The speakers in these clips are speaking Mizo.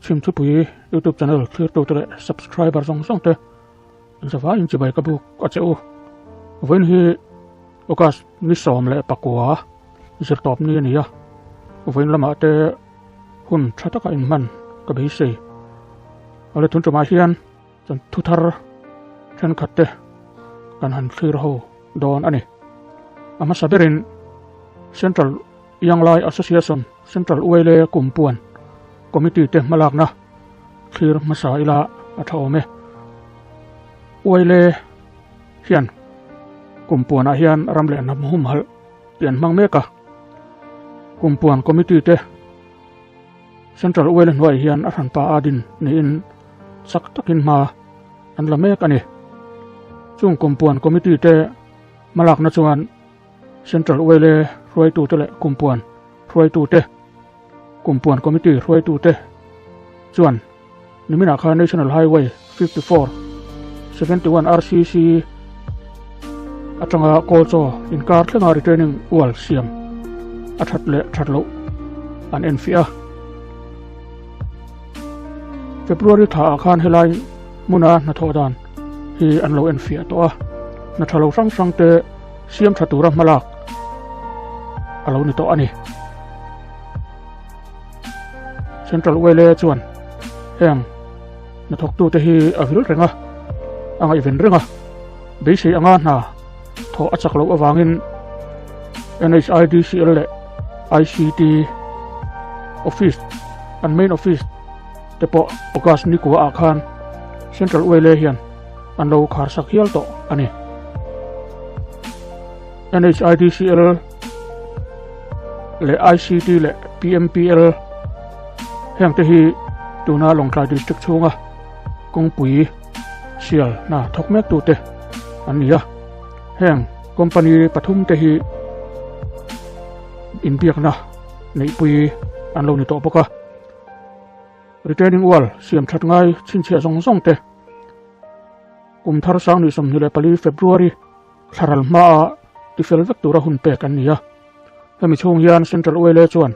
Chhimthupui YouTube channel thlirtute leh subscriber zawng zawng te an zavaiin chibai ka buk a che u. Vawiin hi August ni 19 zirtawp ni a ni a, vawiin lamah te hun tha taka inhman ka beisei. Awle tun tumah hian chuan thu thar thenkhat te kan han thlir ho dawn a ni. A hmasa berin Central Young Lai Association Central Uaile Kumpuan Committee te hmalakna thlir hmasa ila a tha awm e. Uaile hian Kumpuanah hian ram leh hnam humhalh tih an hmang mek a. Kumpuan Committee te Central Uaile hnuaiah hian a hranpa a din niin chak takin hma an la mek a ni. Chung Kumpuan Committee te hmalakna chuan Central Uaile hruaitute leh Kumpuan hruaitute, Kumpuan Committee hruaitute chuan niminah khan National Highway 54, 71 RCC atanga Kawlchaw inkar thlenga retaining wall siam a that leh that loh an enfiah a. February thlaah khan helai hmuna hnathawh dan hi an lo enfiah tawh a, hna tha lo hrang hrang te siam tha tura hmalak a lo ni tawh a ni. Central Uaile chuan heng hnathawktute hi a vil reng a, a ngaihven reng a, beisei anga hna thawh a chak loh avangin NHIDCL leh ICT office an main office te pawh August ni kua ah khan Central Uaile hian an lo khar sak hial tawh a ni. NHIDCL leh ICT leh PMPL heng te hi tuna Lawngtlai District chhunga kawngpui sial hna thawk mek tute an ni a. Heng company pathum te hi inbiakna neihpui an lo ni tawh bawk a. Retaining wall siam that ngai chhinchhiah zawng zawng te kum thar sang ni 24 February thlaral hmaa tifel vek tura hun pek an ni a. Hemi chhung hian Central Uaile chuan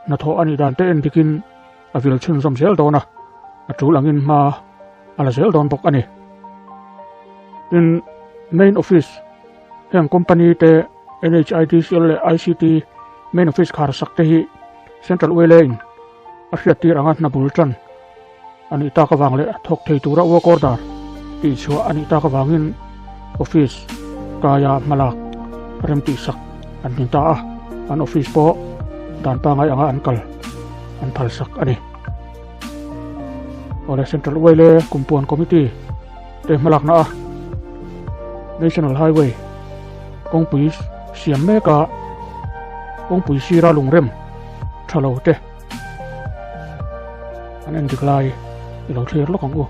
hnathawh a nih dan te en dikin a vil chhunzawm zel dawn a, a tul angin hma a la zel dawn bawk a ni. Tin, Main Office heng company te NHIDCL leh ICT Main Office khar sak te hi Central Uaile in a hriat tir anga hna bul tan a nih tak avang leh thawk thei tura work order tih chhuah a nih tak avangin office kaia hmalak rem tih sak an ni ta a, an office pawh dan pangai anga an kal an phal sak a ni. Awle Central Uaile Kumpuan Committee te hmalakna a National Highway kawngpui siam meka kawngpui sira lungrem tha lo te an en dik lai i lo thlir lawk ang u.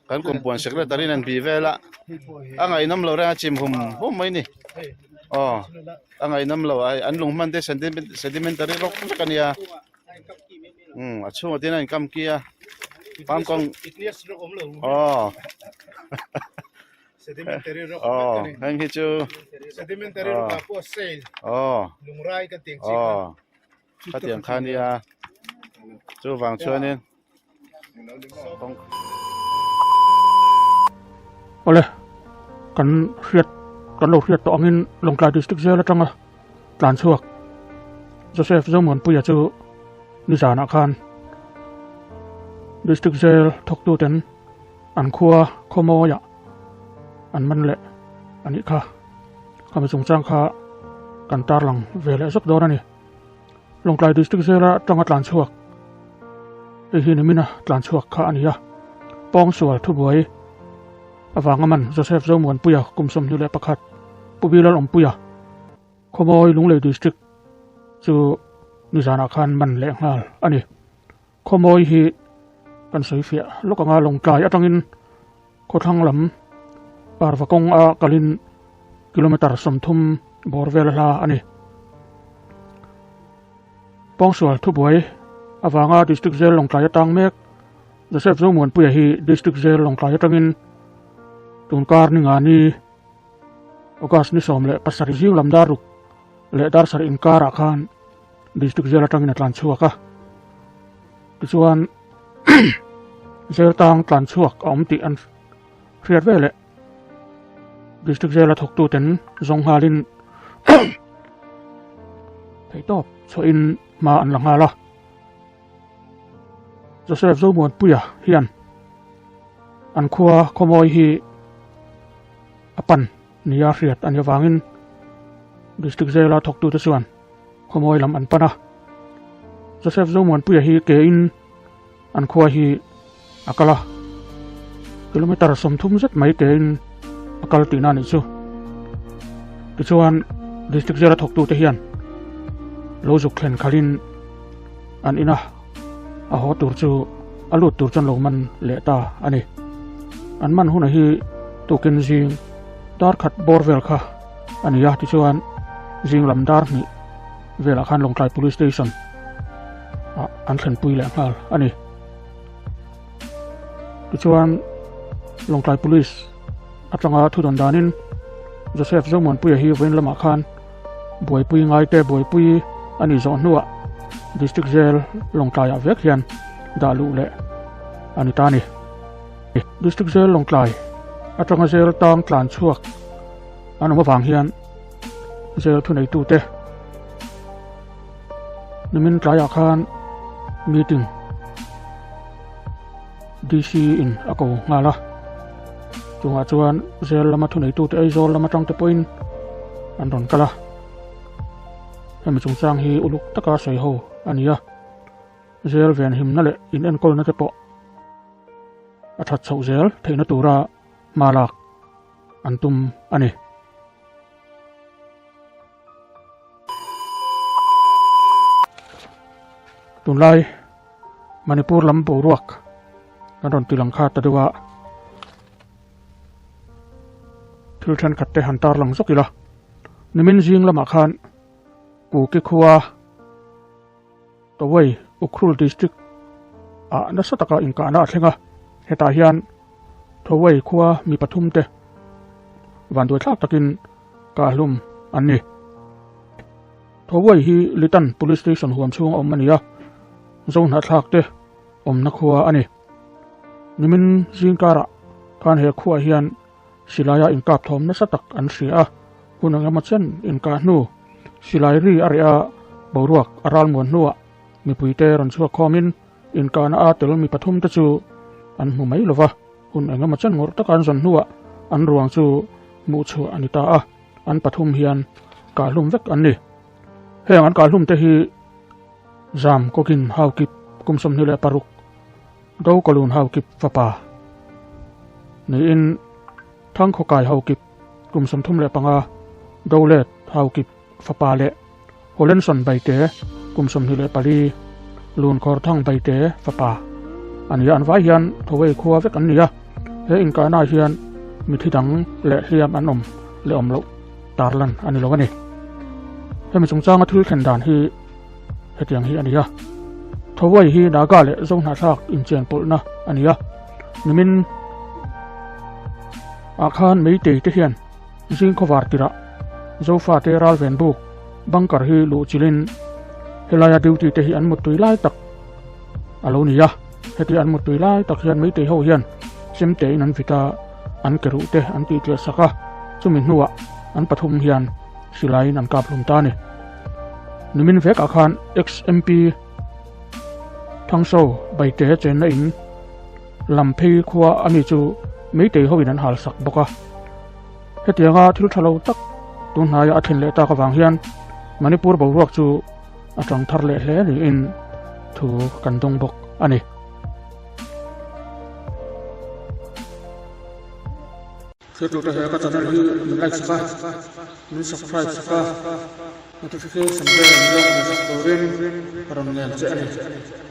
Kan kumpuan secretary in an bih vel a a ngaihnawm lo reng a chim hum hum mai ni aw a ngaihnawm lo a an lung hman te sedimentary rock vek a nia umm a chhungah te hian a in kam ki a farm kawng aw aw heng hi chu aw aw khatiang kha a nia chuvang chuanin Awle, kan hriat kan lo hriat tawh angin Lawngtlai District zel atanga tlan chhuak Joseph Zomuanpuia chu nizanah khan District Jail thawktuten an khua khawmawiah an man leh a nih kha. Khami chungchang kha kan tarlang ve leh zawk dawn a ni. Lawngtlai District zela tanga tlan chhuak. Hei hi nimina tlan chhuak kha a ni a, pawngsual thubuai avanga man Joseph Zomuanpuia kum 21, Pu Bilal Awmpuia, Khawmawi Lunglei District chu nizanah khan man leh nghal a ni. Khawmawi hi kan sawi fiah lawk anga Lawngtlai atangin khawthlang lam parva kawng a kalin kilometre 30 bawr vel a hla a ni. Pawngsual thubuai avanga District Jail Lawngtlai atang mek Joseph Zomuanpuia hi District Jail Lawngtlai atangin tunkar ni nga ni August ni 17 zing lam dar ruk leh dar sarih inkarah khan District Jail atangin a tlan chhuak a. Tichuan Jail tang tlan chhuak a awm tih an hriat ve leh District Jail a thawktuten zawng nghalin theihtawp chhuahin hma an la nghal a. Joseph Zomuanpuia hian an khua khawmawi hi a pan nia hriat a nih avangin District Jail a thawktute chuan khawmawi lam an pan a. Joseph Zomuanpuia hi kein an khua hi a kal a, kilometre 30 zet mai kein a kal tihna a nih chu. Tichuan District Jail a thawktute hian lo zuk thlen khalhin an ina a haw tur chu a lut tur chuan lo man leh ta a ni. An man huna hi tukin zing dar khat bawr vel kha a ni a, tichuan zing lam dar hnih velah khan Lawngtlai Police Station ah an thlenpui leh nghal a ni. Tichuan Lawngtlai Police atanga thu dawn danin Joseph Zomuanpuia hi vawiin lamah khan buaipui ngaite buaipui a nih zawh hnuah District Jail Lawngtlaiah vek hian dah luh leh a ni ta a ni. District Jail Lawngtlai atanga jail tang tlan chhuak an awm avang hian jail thuneitute nimin tlaiah khan meeting DC in a ko nghal a, chungah chuan jail lama thuneitute Aizawl lama tangte pawhin an rawn kal a, hemi chungchang hi uluk taka sawi ho a ni a, jail venhimna leh inenkawlna te pawh a that chhoh zel theihna tura hma lak an tum a ni. Tunlai Manipur lam boruak kan rawn tilang kha ta deuh a, thil thenkhat te han tarlang zawk ila. Nimin zing lamah khan Kuki khua Tawei Ukhrul District ah nasa taka inkahna a thleng a, hetah hian Thawei khua mi pathum te vanduai thlak takin kahhlum an ni. Thawei hi Litan Police Station huam chhung a awm a ni a, Zohnahthlak te awmna khua a ni. Nimin zingkarah khan he khuaah hian silaia inkap thawm nasa tak an hria a, hun eng emaw chen inkah hnu silai ri a reh a, boruak a ralmuan hnuah mipuite rawn chhuak khawmin inkahna a tel mi pathum te chu an hmu mai lova, hun eng emaw chen ngawrh taka an zawn hnuah an ruang chu hmuh chhuah a ni ta a, an pathum hian kahhlum vek an ni. Heng an kahhlum te hi Zam Kawkin Haukip kum 26, Dokalun Haukip fapa niin Thangkhawkai Haukip kum 35, Dolet Haukip fapa leh Holenson Baite kum 24, Lunkhawr Thang Baite fapa a ni a, an vai hian Thawei khua vek an ni a, he inkahnaah hian mithi dang leh hliam an awm leh awm loh tarlan a ni lo a ni. Hemi chungchanga thil thlen dan hi hetiang hi a ni a, Thawei hi Naga leh Zohnahthlak inchen pawlhna a ni a, nimin ah khan Meitei te hian zing khawvar tirah Zofate ralven buk bunker hi luh chilhin helaia duty te hi an muttui lai tak a lo ni a, heti an muttui lai tak hian Meitei ho hian chemte in an vit a, an ke ruh te an tih tliah sak a, chumi hnuah an pathum hian silaiin an kap hlum ta a ni. Nimin vekah khan ex-MP Thangso Baite chenna in lam phei khua a mi chu Meitei hoin an hal sak bawk a. Hetianga thil tha lo tak tun hnaia a thlen leh tak avang hian Manipur boruak chu a tang thar leh hle niin thu kan dawng bawk a ni. Thirtute he ka channel hi min like sak a, min subscribe sak a, notification bell min lo hmu sak turin ka rawn ngen che a ni.